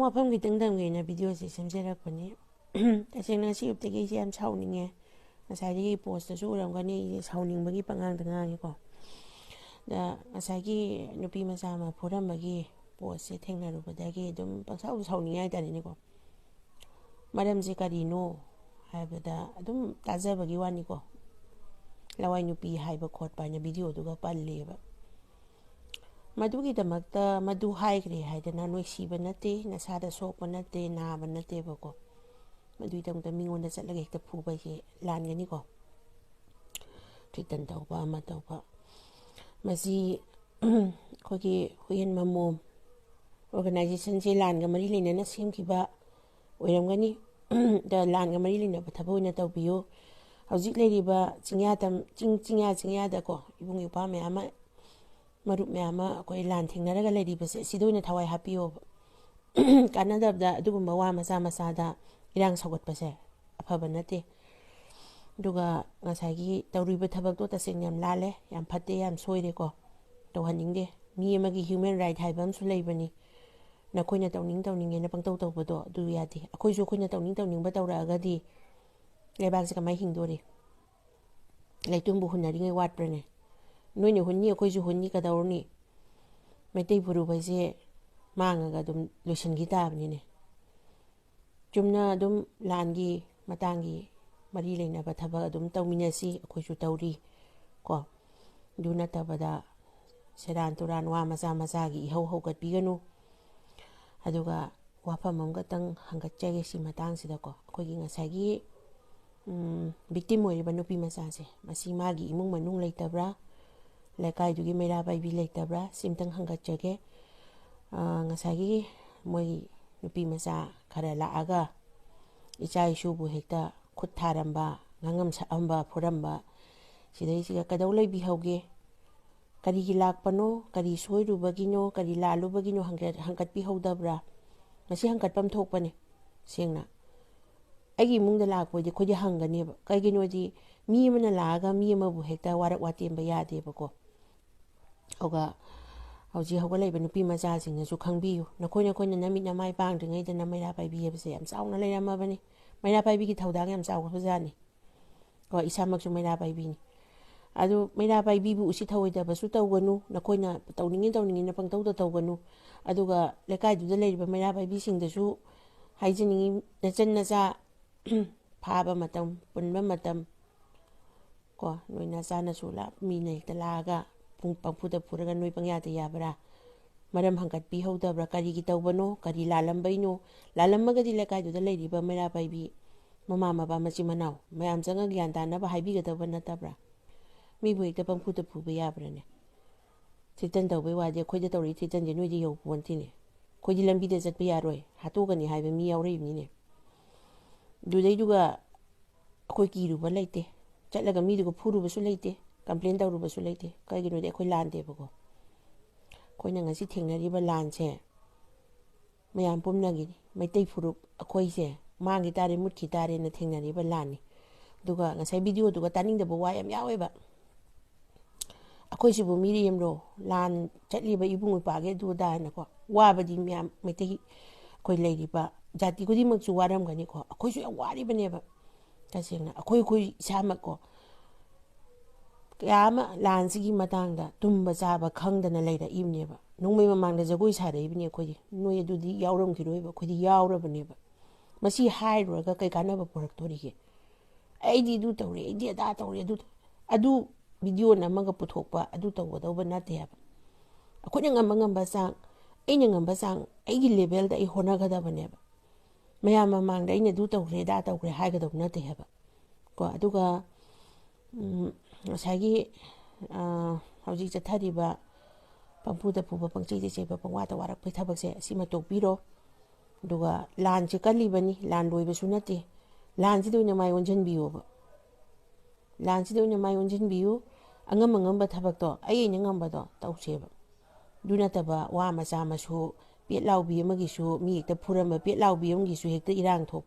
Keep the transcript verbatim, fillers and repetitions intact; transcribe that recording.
ꯋꯥꯐꯝ ꯈꯤꯇꯪ ꯇꯝꯒꯦꯅ ꯚꯤꯗꯤꯑꯣꯁꯦ ꯁꯦꯝꯖꯔꯛꯄꯅꯤ꯫ ꯇꯁꯦꯡꯅ ꯉꯁꯤ ꯑꯌꯨꯛꯇꯒꯤ ꯑꯩꯁꯦ ꯌꯥꯝ ꯁꯥꯎꯅꯤꯡꯉꯦ꯫ ꯉꯁꯥꯏꯗꯒꯤ ꯄꯣꯁꯇꯁꯨ ꯎꯔꯝꯒꯅꯤ, ꯑꯩꯁꯦ ꯁꯥꯎꯅꯤꯡꯕꯒꯤ ꯄꯉꯥꯡꯗ ꯉꯥꯡꯉꯤꯀꯣ꯫ ꯑꯗ ꯉꯁꯥꯏꯒꯤ ꯅꯨꯄꯤ ꯃꯆꯥ ꯑꯃ ꯐꯨꯔꯝꯕꯒꯤ ꯄꯣꯁꯁꯦ ꯊꯦꯡꯅꯔꯨꯕꯗꯒꯤ ꯑꯗꯨꯝ ꯄꯪꯁꯥꯎꯗ ꯁꯥꯎꯅꯤꯡꯉꯦ ꯍꯥꯏꯇꯥꯔꯦꯅꯦꯀꯣ꯫ ꯃꯔꯝꯁꯦ ꯀꯔꯤꯅꯣ ꯍꯥꯏꯕꯗ, ꯑꯗꯨꯝ ꯇꯥꯖꯕꯒꯤ ꯋꯥꯅꯤꯀꯣ, ꯂꯋꯥꯏ ꯅꯨꯄꯤ ꯍꯥꯏꯕ ꯈꯣꯠꯄ ꯍꯥꯏꯅ ꯚꯤꯗꯤꯑꯣꯗꯨꯒ ꯄꯜꯂꯦꯕ꯫ ꯃꯗꯨꯒꯤꯗꯃꯛꯇ ꯃꯗꯨ ꯍꯥꯏꯈ꯭ꯔꯦ ꯍꯥꯏꯗꯅ ꯅꯣꯏ ꯁꯤꯕ ꯅꯠꯇꯦ, ꯅꯁꯥꯗ ꯁꯣꯛꯄ ꯅꯠꯇꯦ, ꯅꯥꯕ ꯅꯠꯇꯦꯕꯀꯣ꯫ ꯃꯗꯨꯒꯤꯗꯃꯛꯇ ꯃꯤꯉꯣꯟꯗ ꯆꯠꯂꯒ ꯍꯦꯛꯇ ꯐꯨꯕ ꯍꯥꯏꯁꯦ ꯂꯥꯟꯒꯅꯤꯀꯣ꯫ ꯊ꯭ꯔꯤꯇꯟ ꯇꯧꯕ ꯑꯃ ꯇꯧꯕ, ꯃꯁꯤ ꯑꯩꯈꯣꯏꯒꯤ ꯍꯨꯏꯌꯦꯟ ꯃꯃꯣꯝ ꯑꯣꯔꯒꯅꯥꯏꯖꯦꯁꯟꯁꯦ ꯂꯥꯟꯒ ꯃꯔꯤ ꯂꯩꯅꯅ ꯁꯦꯝꯈꯤꯕ ꯑꯣꯏꯔꯝꯒꯅꯤ꯫ ꯑꯗ ꯂꯥꯟꯒ ꯃꯔꯤ ꯂꯩꯅꯕ ꯊꯕꯛ ꯑꯣꯏꯅ ꯇꯧꯕꯤꯌꯨ꯫ ꯍꯧꯖꯤꯛ ꯂꯩꯔꯤꯕ ꯆꯤꯡꯌꯥ ꯇꯝ-, ꯆꯤꯡ, ꯆꯤꯡꯌꯥ ꯆꯤꯡꯌꯥꯗꯀꯣ ꯏꯕꯨꯡ ꯏꯄ꯭ꯋꯥ ꯃꯌꯥꯝ ꯑꯃ, ꯃꯔꯨꯞ ꯃꯌꯥꯝ ꯑꯃ ꯑꯩꯈꯣꯏ ꯂꯥꯟ ꯊꯦꯡꯅꯔꯒ ꯂꯩꯔꯤꯕꯁꯦ, ꯁꯤꯗ ꯑꯣꯏꯅ ꯊꯋꯥꯏ ꯍꯥꯞꯄꯤꯌꯣꯕ꯫ ꯀꯥꯟꯅꯗꯕꯗ ꯑꯗꯨꯒꯨꯝꯕ ꯋꯥ ꯃꯆꯥ ꯃꯆꯥꯗ ꯏꯔꯥꯡ ꯁꯧꯒꯠꯄꯁꯦ ꯑꯐꯕ ꯅꯠꯇꯦ꯫ ꯑꯗꯨꯒ ꯉꯁꯥꯏꯒꯤ ꯇꯧꯔꯤꯕ ꯊꯕꯛꯇꯣ ꯇꯁꯦꯡꯅ ꯌꯥꯝ ꯂꯥꯜꯂꯦ, ꯌꯥꯝ ꯐꯠꯇꯦ, ꯌꯥꯝ ꯁꯣꯏꯔꯦꯀꯣ꯫ ꯇꯧꯍꯟꯅꯤꯡꯗꯦ꯫ ꯃꯤ ꯑꯃꯒꯤ ꯍ꯭ꯌꯨꯃꯦꯟ ꯔꯥꯏꯠ ꯍꯥꯏꯕ ꯑꯃꯁꯨ ꯂꯩꯕꯅꯤ꯫ ꯅꯈꯣꯏꯅ ꯇꯧꯅꯤꯡ ꯇꯧꯅꯤꯡꯉꯦꯅ ꯄꯪꯇꯧ ꯇꯧꯕꯗꯣ ꯑꯗꯨ ꯌꯥꯗꯦ꯫ ꯑꯩꯈꯣꯏꯁꯨ ꯑꯩꯈꯣꯏꯅ ꯇꯧꯅꯤꯡ ꯇꯧꯅꯤꯡꯕ ꯇꯧꯔꯛꯑꯒꯗꯤ ꯂꯩꯕꯥꯛꯁꯦ ꯀꯃꯥꯏꯅ ꯍꯤꯡꯗꯣꯔꯤ? ꯂꯩꯇꯨꯝꯕꯨ ꯍꯨꯟꯅꯔꯤꯉꯩ ꯋꯥꯠꯄ꯭ꯔꯅꯦ? ꯅꯣꯏꯅ ꯍꯨꯟꯅꯤ, ꯑꯩꯈꯣꯏꯁꯨ ꯍꯨꯟꯅꯤ, ꯀꯗꯧꯔꯅꯤ? ꯃꯩꯇꯩ ꯐꯨꯔꯨꯞ ꯍꯥꯏꯁꯦ ꯃꯥꯡꯉꯒ ꯑꯗꯨꯝ ꯂꯣꯏꯁꯤꯟꯈꯤ ꯇꯥꯕꯅꯤꯅꯦ꯫ ꯆꯨꯝꯅ ꯑꯗꯨꯝ ꯂꯥꯟꯒꯤ ꯃꯇꯥꯡꯒꯤ ꯃꯔꯤ ꯂꯩꯅꯕ ꯊꯕꯛ ꯑꯗꯨꯝ ꯇꯧꯃꯤꯟꯅꯁꯤ, ꯑꯩꯈꯣꯏꯁꯨ ꯇꯧꯔꯤ ꯀꯣ꯫ ꯑꯗꯨ ꯅꯠꯇꯕꯗ ꯁꯦꯔꯥꯟ ꯇꯨꯔꯥꯟ ꯋꯥ ꯃꯆꯥ ꯃꯆꯥꯒꯤ ꯏꯍꯧ ꯍꯧꯒꯠꯄꯤꯒꯅꯨ꯫ ꯑꯗꯨꯒ ꯋꯥꯐꯝ ꯑꯃꯈꯛꯇꯪ ꯍꯪꯒꯠꯆꯒꯦ ꯁꯤ ꯃꯇꯥꯡꯁꯤꯗꯀꯣ꯫ ꯑꯩꯈꯣꯏꯒꯤ ꯉꯁꯥꯏꯒꯤ, ꯎꯝ, ꯚꯤꯛꯇꯤꯝ ꯑꯣꯏꯔꯤꯕ ꯅꯨꯄꯤ ꯃꯆꯥꯁꯦ, ꯃꯁꯤ ꯃꯥꯒꯤ ꯏꯃꯨꯡ ꯃꯅꯨꯡ ꯂꯩꯇꯕ꯭ꯔꯥ, ꯂꯩꯀꯥꯏꯗꯨꯒꯤ ꯃꯩꯔꯥ ꯄꯥꯏꯕꯤ ꯂꯩꯇꯕ꯭ꯔꯥ, ꯁꯤꯝꯇꯪ ꯍꯪꯒꯠꯆꯒꯦ꯫ ꯑ, ꯉꯁꯥꯏꯒꯤ ꯃꯣꯏ ꯅꯨꯄꯤ ꯃꯆꯥ ꯈꯔ ꯂꯥꯛꯑꯒ ꯏꯆꯥ ꯏꯁꯨꯕꯨ ꯍꯦꯛꯇ ꯈꯨꯠ ꯊꯥꯔꯝꯕ, ꯉꯥꯡꯉꯝ ꯁꯛꯑꯝꯕ, ꯐꯨꯔꯝꯕ, ꯁꯤꯗꯩꯁꯤꯗ ꯀꯩꯗꯧ ꯂꯩꯕꯤꯍꯧꯒꯦ? ꯀꯔꯤꯒꯤ ꯂꯥꯛꯄꯅꯣ? ꯀꯔꯤ ꯁꯣꯏꯔꯨꯕꯒꯤꯅꯣ? ꯀꯔꯤ ꯂꯥꯜꯂꯨꯕꯒꯤꯅꯣ? ꯍꯪꯒꯠ-, ꯍꯪꯒꯠꯄꯤꯍꯧꯗꯕ꯭ꯔꯥ? ꯃꯁꯤ ꯍꯪꯒꯠꯐꯝ ꯊꯣꯛꯄꯅꯦ꯫ ꯁꯦꯡꯅ ꯑꯩꯒꯤ ꯏꯃꯨꯡꯗ ꯂꯥꯛꯄ ꯑꯣꯏꯗꯤ ꯑꯩꯈꯣꯏꯗꯤ ꯍꯪꯒꯅꯦꯕ꯫ ꯀꯩꯒꯤꯅꯣꯗꯤ ꯃꯤ ꯑꯃꯅ ꯂꯥꯛꯑꯒ ꯃꯤ ꯑꯃꯕꯨ ꯍꯦꯛꯇ ꯋꯥꯔꯛ ꯋꯥꯇꯦꯝꯕ ꯌꯥꯗꯦꯕꯀꯣ꯫ ꯑꯗꯨꯒ ꯍꯧꯖꯤꯛ ꯍꯧꯒꯠꯂꯛꯏꯕ ꯅꯨꯄꯤ ꯃꯆꯥꯁꯤꯡꯅꯁꯨ ꯈꯪꯕꯤꯌꯨ꯫ ꯅꯈꯣꯏ ꯅꯈꯣꯏꯅ ꯅꯃꯤꯠ ꯅꯃꯥꯏ ꯄꯥꯡꯗ꯭ꯔꯤꯉꯩꯗ ꯃꯩꯔꯥ ꯄꯥꯏꯕꯤ ꯍꯥꯏꯕꯁꯦ ꯌꯥꯝ ꯆꯥꯎꯅ ꯂꯩꯔꯝꯃꯕꯅꯤ꯫ ꯃꯩꯔꯥ ꯄꯥꯏꯕꯤꯒꯤ ꯊꯧꯗꯥꯡ ꯌꯥꯝ ꯆꯥꯎꯈ꯭ꯔꯕꯖꯥꯠꯅꯤ꯫ ꯀꯣ, ꯏꯁꯥꯃꯛꯁꯨ ꯃꯩꯔꯥ ꯄꯥꯏꯕꯤꯅꯤ꯫ ꯑꯗꯨ ꯃꯩꯔꯥ ꯄꯥꯏꯕꯤꯕꯨ ꯎꯁꯤꯠ ꯊꯑꯣꯏꯗꯕꯁꯨ ꯇꯧꯒꯅꯨ꯫ ꯅꯈꯣꯏꯅ ꯇꯧꯅꯤꯡꯉꯤ ꯇꯧꯅꯤꯡꯉꯤꯅ ꯄꯪꯇꯧꯗ ꯇꯧꯒꯅꯨ꯫ ꯑꯗꯨꯒ ꯂꯩꯀꯥꯏꯗꯨꯗ ꯂꯩꯔꯤꯕ ꯃꯩꯔꯥ ꯄꯥꯏꯕꯤꯁꯤꯡꯗꯁꯨ ꯍꯥꯏꯖꯅꯤꯡꯉꯤ, ꯅꯆꯟ ꯅꯆꯥ ꯐꯥꯕ ꯃꯇꯝ, ꯄꯨꯟꯕ ꯃꯇꯝ, ꯀꯣ, ꯅꯣꯏ ꯅꯆꯥꯅꯁꯨ ꯂꯥ-, ꯃꯤꯅ ꯍꯦꯛꯇ ꯂꯥꯛꯑꯒ ꯄꯨꯡ ꯄꯪꯐꯨꯗ ꯐꯨꯔꯒ ꯅꯣꯏ ꯄꯪꯌꯥꯗ ꯌꯥꯕ꯭ꯔꯥ? ꯃꯔꯝ ꯍꯪꯒꯠꯄꯤꯍꯧꯗꯕ꯭ꯔꯥ? ꯀꯔꯤꯒꯤ ꯇꯧꯕꯅꯣ? ꯀꯔꯤ ꯂꯥꯜꯂꯝꯕꯩꯅꯣ? ꯂꯥꯜꯂꯝꯃꯒꯗꯤ ꯂꯩꯀꯥꯏꯗꯨꯗ ꯂꯩꯔꯤꯕ ꯃꯩꯔꯥ ꯄꯥꯏꯕꯤ ꯃꯃꯥ ꯃꯄꯥ ꯃꯆꯤꯟ ꯃꯅꯥꯎ ꯃꯌꯥꯝ ꯆꯪꯉꯒ ꯒ꯭ꯌꯥꯟ ꯇꯥꯅꯕ ꯍꯥꯏꯕꯤꯒꯗꯕ ꯅꯠꯇꯕ꯭ꯔꯥ? ꯃꯤꯕꯨ ꯍꯦꯛꯇ ꯄꯪꯐꯨꯗ ꯐꯨꯕ ꯌꯥꯕ꯭ꯔꯥꯅꯦ? ꯊ꯭ꯔꯤꯇꯟ ꯇꯧꯕꯩ ꯋꯥꯗꯤ ꯑꯩꯈꯣꯏꯗ ꯇꯧꯔꯛꯏ ꯊ꯭ꯔꯤꯇꯟꯁꯦ ꯅꯣꯏꯗꯤ ꯌꯧꯄꯣꯟꯇꯦꯅꯦ꯫ ꯑꯩꯈꯣꯏꯗꯤ ꯂꯝꯕꯤꯗ ꯆꯠꯄ ꯌꯥꯔꯣꯏ, ꯍꯥꯠꯇꯣꯛꯀꯅꯤ ꯍꯥꯏꯕ ꯃꯤ ꯌꯥꯎꯔꯛꯏꯕꯅꯤꯅꯦ꯫ ꯑꯗꯨꯗꯩꯗꯨꯒ ꯑꯩꯈꯣꯏ ꯀꯤꯔꯨꯕ ꯂꯩꯇꯦ, ꯆꯠꯂꯒ ꯃꯤꯗꯨꯒ ꯐꯨꯔꯨꯕꯁꯨ ꯂꯩꯇꯦ, ꯀꯝꯄ꯭ꯂꯦꯟ ꯇꯧꯔꯨꯕꯁꯨ ꯂꯩꯇꯦ꯫ ꯀꯩꯒꯤꯅꯣꯗꯤ ꯑꯩꯈꯣꯏ ꯂꯥꯟꯗꯦꯕꯀꯣ꯫ ꯑꯩꯈꯣꯏꯅ ꯉꯁꯤ ꯊꯦꯡꯅꯔꯤꯕ ꯂꯥꯟꯁꯦ ꯃꯌꯥꯝ ꯄꯨꯝꯅꯒꯤꯅꯤ꯫ ꯃꯩꯇꯩ ꯐꯨꯔꯨꯞ ꯑꯩꯈꯣꯏꯁꯦ ꯃꯥꯡꯈꯤ ꯇꯥꯔꯦ, ꯃꯨꯠꯈꯤ ꯇꯥꯔꯦꯅ ꯊꯦꯡꯅꯔꯤꯕ ꯂꯥꯟꯅꯤ꯫ ꯑꯗꯨꯒ ꯉꯁꯥꯏ ꯚꯤꯗꯤꯑꯣꯗꯨꯒ ꯇꯥꯅꯤꯡꯗꯕ ꯋꯥ ꯌꯥꯝ ꯌꯥꯎꯋꯦꯕ꯫ "ꯑꯩꯈꯣꯏꯁꯤꯕꯨ ꯃꯤꯔꯦꯝꯂꯣ? ꯂꯥꯟ ꯆꯠꯂꯤꯕ ꯏꯕꯨꯡ ꯏꯄ꯭ꯋꯥꯒꯤ ꯑꯗꯨ ꯑꯗꯥ" ꯍꯥꯏꯅꯀꯣ꯫ ꯋꯥꯕꯗꯤ ꯃꯌꯥꯝ ꯃꯩꯇꯩ ꯑꯩꯈꯣꯏ ꯂꯩꯔꯤꯕ ꯖꯥꯇꯤ ꯈꯨꯗꯤꯡꯃꯛꯁꯨ ꯋꯥꯔꯝꯒꯅꯤꯀꯣ꯫ ꯑꯩꯈꯣꯏꯁꯨ ꯌꯥꯝ ꯋꯥꯔꯤꯕꯅꯦꯕ꯫ ꯇꯁꯦꯡꯅ ꯑꯩꯈꯣꯏ, ꯑꯩꯈꯣꯏ ꯏꯁꯥꯃꯛꯀꯣ, ꯀꯌꯥ ꯑꯃ ꯂꯥꯟꯁꯤꯒꯤ ꯃꯇꯥꯡꯗ ꯇꯨꯝꯕ ꯆꯥꯕ ꯈꯪꯗꯅ ꯂꯩꯔꯛꯏꯕꯅꯦꯕ꯫ ꯅꯣꯡꯃꯩ ꯃꯃꯥꯡꯗ ꯖꯒꯣꯏ ꯁꯥꯔꯛꯏꯕꯅꯤ ꯑꯩꯈꯣꯏꯗꯤ꯫ ꯅꯣꯏ ꯑꯗꯨꯗꯤ ꯌꯥꯎꯔꯝꯈꯤꯔꯣꯏꯕ, ꯑꯩꯈꯣꯏꯗꯤ ꯌꯥꯎꯔꯕꯅꯦꯕ꯫ ꯃꯁꯤ ꯍꯥꯏꯔꯨꯔꯒ ꯀꯩ ꯀꯥꯟꯅꯕ ꯄꯨꯔꯛꯇꯣꯔꯤꯒꯦ? "ꯑꯩꯗꯤ ꯑꯗꯨ ꯇꯧꯔꯦ, ꯑꯩꯗꯤ ꯑꯗꯥ ꯇꯧꯔꯦ", ꯑꯗꯨ ꯇꯧ-, ꯑꯗꯨ ꯚꯤꯗꯤꯑꯣ ꯅꯝꯃꯒ ꯄꯨꯊꯣꯛꯄ, ꯑꯗꯨ ꯇꯧꯒꯗꯧꯕ ꯅꯠꯇꯦ ꯍꯥꯏꯕ꯫ ꯑꯩꯈꯣꯏꯅ ꯉꯝꯕ ꯉꯝꯕ ꯆꯥꯡ, ꯑꯩꯅ ꯉꯝꯕ ꯆꯥꯡ, ꯑꯩꯒꯤ ꯂꯦꯚꯦꯜꯗ ꯑꯩ ꯍꯣꯠꯅꯒꯗꯕꯅꯦꯕ꯫ ꯃꯌꯥꯝ ꯃꯃꯥꯡꯗ ꯑꯩꯅ ꯑꯗꯨ ꯇꯧꯈ꯭ꯔꯦ, ꯑꯗꯥ ꯇꯧꯈ꯭ꯔꯦ ꯍꯥꯏꯒꯗꯧꯕ ꯅꯠꯇꯦ ꯍꯥꯏꯕ꯫ ꯀꯣ, ꯑꯗꯨꯒ, ꯎꯝ, ꯉꯁꯥꯏꯒꯤ, ꯑ, ꯍꯧꯖꯤꯛ ꯆꯠꯊꯔꯤꯕ ꯄꯪꯐꯨꯗ ꯐꯨꯕ, ꯄꯪꯆꯩꯗ ꯆꯩꯕ, ꯄꯪꯋꯥꯗ ꯋꯥꯔꯛꯄꯒꯤ ꯊꯕꯛꯁꯦ ꯑꯁꯤꯃ ꯇꯣꯛꯄꯤꯔꯣ꯫ ꯑꯗꯨꯒ ꯂꯥꯟꯁꯦ ꯀꯜꯂꯤꯕꯅꯤ, ꯂꯥꯟ ꯂꯣꯏꯕꯁꯨ ꯅꯠꯇꯦ꯫ ꯂꯥꯟꯁꯤꯗ ꯑꯣꯏꯅ ꯃꯥꯏ ꯑꯣꯟꯁꯤꯟꯕꯤꯌꯣꯕ꯫ ꯂꯥꯟꯁꯤꯗ ꯑꯣꯏꯅ ꯃꯥꯏ ꯑꯣꯟꯁꯤꯟꯕꯤꯌꯨ꯫ ꯑꯉꯝ ꯑꯉꯝꯕ ꯊꯕꯛꯇꯣ, ꯑꯩ ꯑꯩꯅ ꯉꯝꯕꯗꯣ ꯇꯧꯁꯦꯕ꯫ ꯑꯗꯨ ꯅꯠꯇꯕ ꯋꯥ ꯃꯆꯥ ꯃꯁꯨ, ꯄꯦꯠ ꯂꯥꯎꯕꯤ ꯑꯃꯒꯤꯁꯨ, ꯃꯤ ꯍꯦꯛꯇ ꯐꯨꯔꯝꯕ ꯄꯦꯠ ꯂꯥꯎꯕꯤ ꯑꯃꯒꯤꯁꯨ ꯍꯦꯛꯇ ꯏꯔꯥꯡ ꯊꯣꯛ-,